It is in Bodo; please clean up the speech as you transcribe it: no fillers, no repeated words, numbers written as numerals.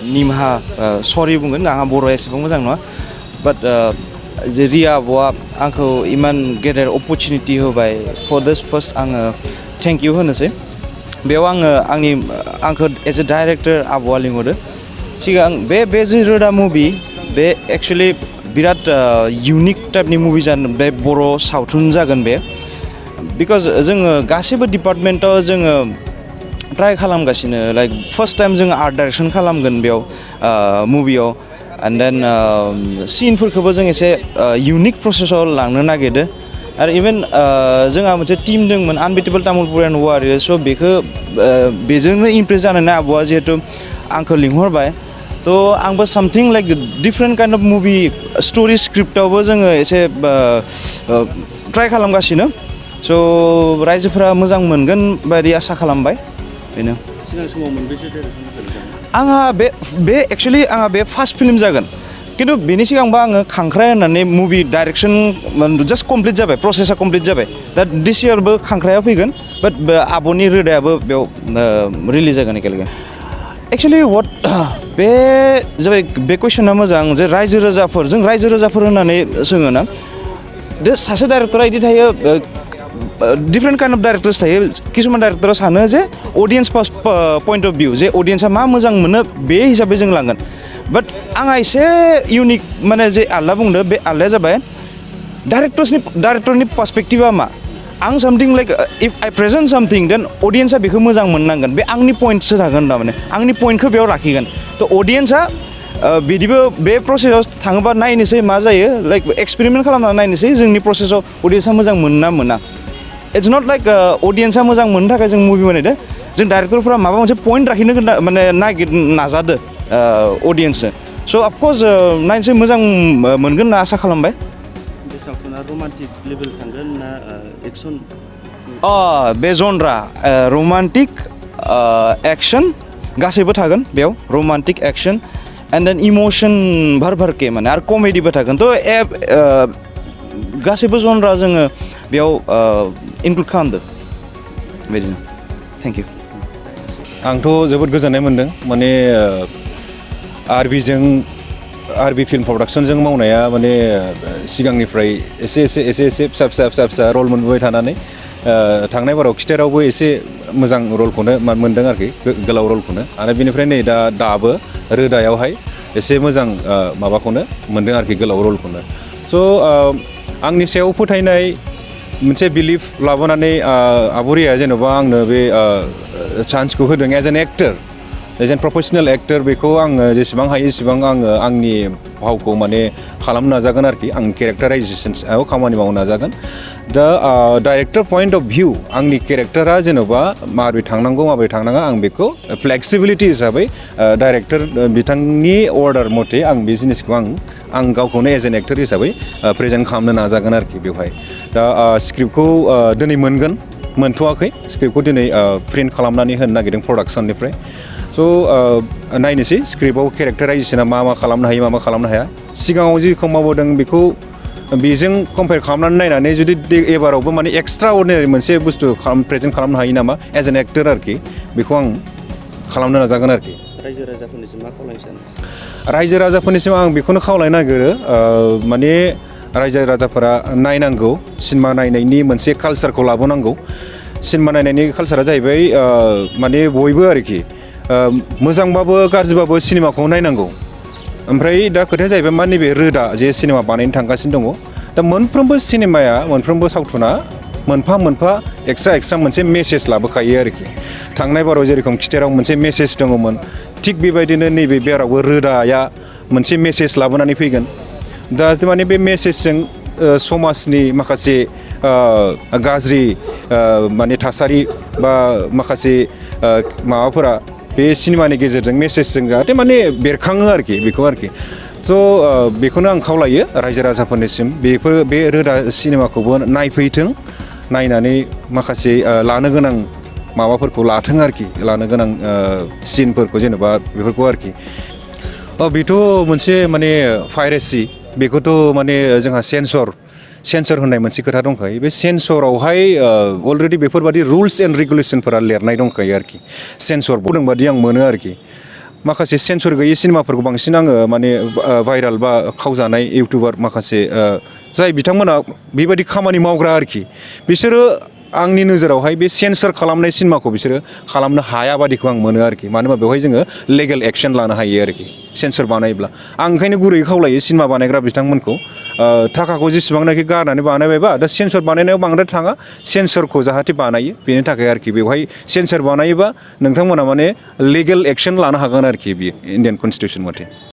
निमाहा सरि बुंगोन आंहा बर' एसेबां मोजां नङा बाट जे रिया आब'आ आंखौ इमान गेदेर अपरचुनिटि होबाय फर दिस फार्स्ट आङो थेंक इउ होनोसै बेयाव आंखौ एज ए डाइरेक्टर आब'आ लिंहरदो सिगां बे जे रोदा मुभि बे एक्सुवेलि बिराद इउनिक टाइपनि मुभि जागोन बे बर' सावथुन जागोन बे बिकज जोङो गासैबो डिपार्टमेन्टाव जोङो ट्राइ खालामगासिनो लाइक फार्स्ट टाइम जोङो आर्ट डाइरेक्सन खालामगोन बेयाव मुभियाव एन्ड देन सिनफोरखौबो जों एसे इउनिक प्रसेसआव लांनो नागिरदो आरो इभेन जोंहा मोनसे टिम दंमोन आनबिटेबल तामुलपुर एन्ड वारियर स' बेजोंनो इमप्रेस जानानै आब'आ जिहेतु आंखौ लिंहरबाय थ' आंबो something like different kind of movie story स्क्रिप्टआवबो जोङो एसे ट्राइ खालामगासिनो स' रायजोफोरा मोजां मोनगोन बायदि आसा खालामबाय बेनो सिगां समाव मोनबेसे डाइरेक्सन आंहा बे एक्सुवेलि आंहा बे फार्स्ट फिल्म जागोन खिन्थु बेनि सिगांबा आङो खांख्राय होननानै मुभि डाइरेक्सन जास्ट कमप्लिट जाबाय प्रसेसा कमप्लिट जाबाय दा दिस इयारबो खांख्राया फैगोन बाट आब'नि रोदायाबो बेयाव रिलिज जागोन एखेलगे एक्सुवेलि वाट बे जाबाय बे कुइसना मोजां जे रायजो राजाफोर जों रायजो राजाफोर होननानै सोङो ना दे सासे डाइरेक्टरा बिदि थायो डिफरेन्ट काइन्ड अफ डाइरेक्टर्स थायो किसुमान डाइरेक्टरा सानो जे अडियन्स पइन्ट अफ भिउ जे अडियन्सआ मा मोजां मोनो बे हिसाबै जों लांगोन बाट आंहा एसे इउनिक माने जे आलदा बुंदो बे आलदाया जाबाय डाइरेक्टरनि पार्सपेक्टिभा मा आं सामथिं लाइक इफ आइ प्रेजेन्ट सामथिं देन अडियन्सआ बेखौ मोजां मोननांगोन बे आंनि पइन्टसो थागोन थारमाने आंनि पइन्टखौ बेयाव लाखिगोन थ' अडियन्सआ बिदिबो बे प्रसेसआव थाङोबा नायनोसै मा जायो लाइक एक्सपेरिमेन्ट खालामनानै नायनोसै जोंनि प्रसेसआव अडियन्सआ मोजां मोना मोना इट्स नट लाइक अडियन्सआ मोजां मोननो थाखाय जों मुभि बानायदो जों डाइरेक्टरफोरा माबा मोनसे पइन्ट लाखिनो माने नाजादो अडियन्सनो स' अफकर्स नायनोसै मोजां मोनगोन होनना आसा खालामबाय बे सावथुना रमान्टिक लेभेल थांगोन ना एक्सन बे जनरा रमान्टिक एक्सन गासैबो थागोन बेयाव romantic action and then emotion भरके माने आरो कमेडिबो थागोन थ' गासैबो जनरा जोङो बेयाव इनक्लुड खालामदो बिदिनो थेंक इउ आंथ' जोबोद गोजोननाय मोन्दों माने आरबि फिल्म प्रडाक्सनजों मावनाया माने सिगांनिफ्राय एसे फिसा रल मोनबोबाय थानानै थांनाय बाराव खिथेरावबो एसे मोजां रलखौनो मोन्दों आरोखि गोलाव रलखौनो आरो बेनिफ्राय नै दाबो रोदायावहाय एसे मोजां माबाखौनो मोन्दों आरोखि गोलाव रलखौनो स' आंनि सायाव फोथायनाय मोनसे बिलिफ लाबोनानै आब'रिया जेन'बा आंनो बे चान्सखौ होदों as an actor as an professional actor बेखौ आङो जेसेबां हायो एसेबां आङो आंनि फावखौ माने खालामनो नाजागोन आरोखि आं केरेक्टाराइजेसनाव खामानि मावनो नाजागोन दा डाइरेक्टर पइन्ट अफ भिउ आंनि केरेक्टारा जेन'बा माबोरै थांनांगौ माबोरै थांनाङा आं बेखौ फ्लेक्सिबिलिटि हिसाबै डाइरेक्टर बिथांनि अर्डार मथे आं बे जिनिसखौ आं गावखौनो एज एन एक्टर हिसाबै प्रेजेन्ट खालामनो नाजागोन आरोखि बेवहाय दा स्क्रिप्टखौ दिनै मोनथ'वाखै स्क्रिप्टखौ दिनै प्रिन्ट खालामनानै होनो नागिरदों प्रडाक्सननिफ्राय स' नायनोसै स्क्रिप्टआव केरेक्टाराइजेसना मा खालामनो हायो मा खालामनो हाया सिगाङाव जिखौ मावबोदों बेखौ बेजों कम्पेयार खालामनानै नायनानै जुदि एबारावबो माने एक्सट्रा अर्डिनारि मोनसे बुस्थु प्रेजेन्ट खालामनो हायो नामा एज एन एक्टर आरोखि बेखौ आं खालामनो नाजागोन आरोखि रायजो राजाफोरनिसिम मा खावलायनो सानो रायजो राजाफोरनिसिम आं बेखौनो खावलायनो नागिरो माने रायजो राजाफोरा नायनांगौ सिनेमा नायनायनि मोनसे कालसारखौ लाबोनांगौ सिनेमा नायनायनि कालसारा जाहैबाय माने बयबो आरोखि मोजांबाबो गाज्रिबाबो सिनेमाखौ नायनांगौ ओमफ्राय दा खोथाया जाहैबाय मा नैबे रोदा जे सिनेमा बानायनो थांगासिनो दङ दा मोनफ्रोमबो सिनेमाया मोनफ्रोमबो सावथुना मोनफा एक्सट्रा मोनसे मेसेज लाबोखायो आरोखि थांनाय बाराव जेरेखम खिथेराव मोनसे मेसेज दङमोन थिग बेबायदिनो नैबे बेरावबो रोदाया मोनसे मेसेज लाबोनानै फैगोन दा माने बे मेसेजजों समाजनि माखासे गाज्रि माने थासारि बा माखासे माबाफोरा बे सिनेमानि गेजेरजों मेसेजजों जाहाथे माने बेरखाङो आरोखि बेखौ आरोखि स' बेखौनो आं खावलायो रायजो राजाफोरनिसिम बे रोदा सिनेमाखौबो नायफैथों नायनानै माखासे लानो गोनां माबाफोरखौ लाथों आरोखि लानो गोनां सिनफोरखौ जेनेबा बेफोरखौ आरोखि बेथ' मोनसे माने पाइरेसि बेखौथ' माने जोंहा सेन्सर होननाय मोनसे खोथा दंखायो बे सेन्सरावहाय अलरेडि बेफोरबादि रुल्स एन्ड रेगुलेसनफोरा लिरनाय दंखायो आरोखि सेन्सर बुंदों बादि आं मोनो आरोखि माखासे सेन्सर गैयै सिनेमाफोरखौ बांसिन आङो माने भाइराल बा खावजानाय इउटुबार माखासे जाय बिथांमोना बेबायदि खामानि मावग्रा आरोखि बिसोरो आंनि नोजोरावहाय बे सेन्सर खालामनाय सिनेमाखौ बिसोरो खालामनो हाया बादिखौ आं मोनो आरोखि मानो होनबा बेवहाय जोङो लिगेल एक्सन लानो हायो आरोखि सेन्सर बानायोब्ला आं ओंखायनो गुरैयै खावलायो सिनेमा बानायग्रा बिथांमोनखौ थाखाखौ जेसेबांनाखि गारनानै बानायबायबा दा सेन्सर बानायनायाव बांद्राय थाङा सेन्सरखौ जाहाथे बानायो बेनि थाखाय आरोखि बेवहाय सेन्सर बानायोबा नोंथांमोना माने लिगेल एक्सन लानो हागोन आरोखि बियो इन्डियान कनस्टिटिउसन मथे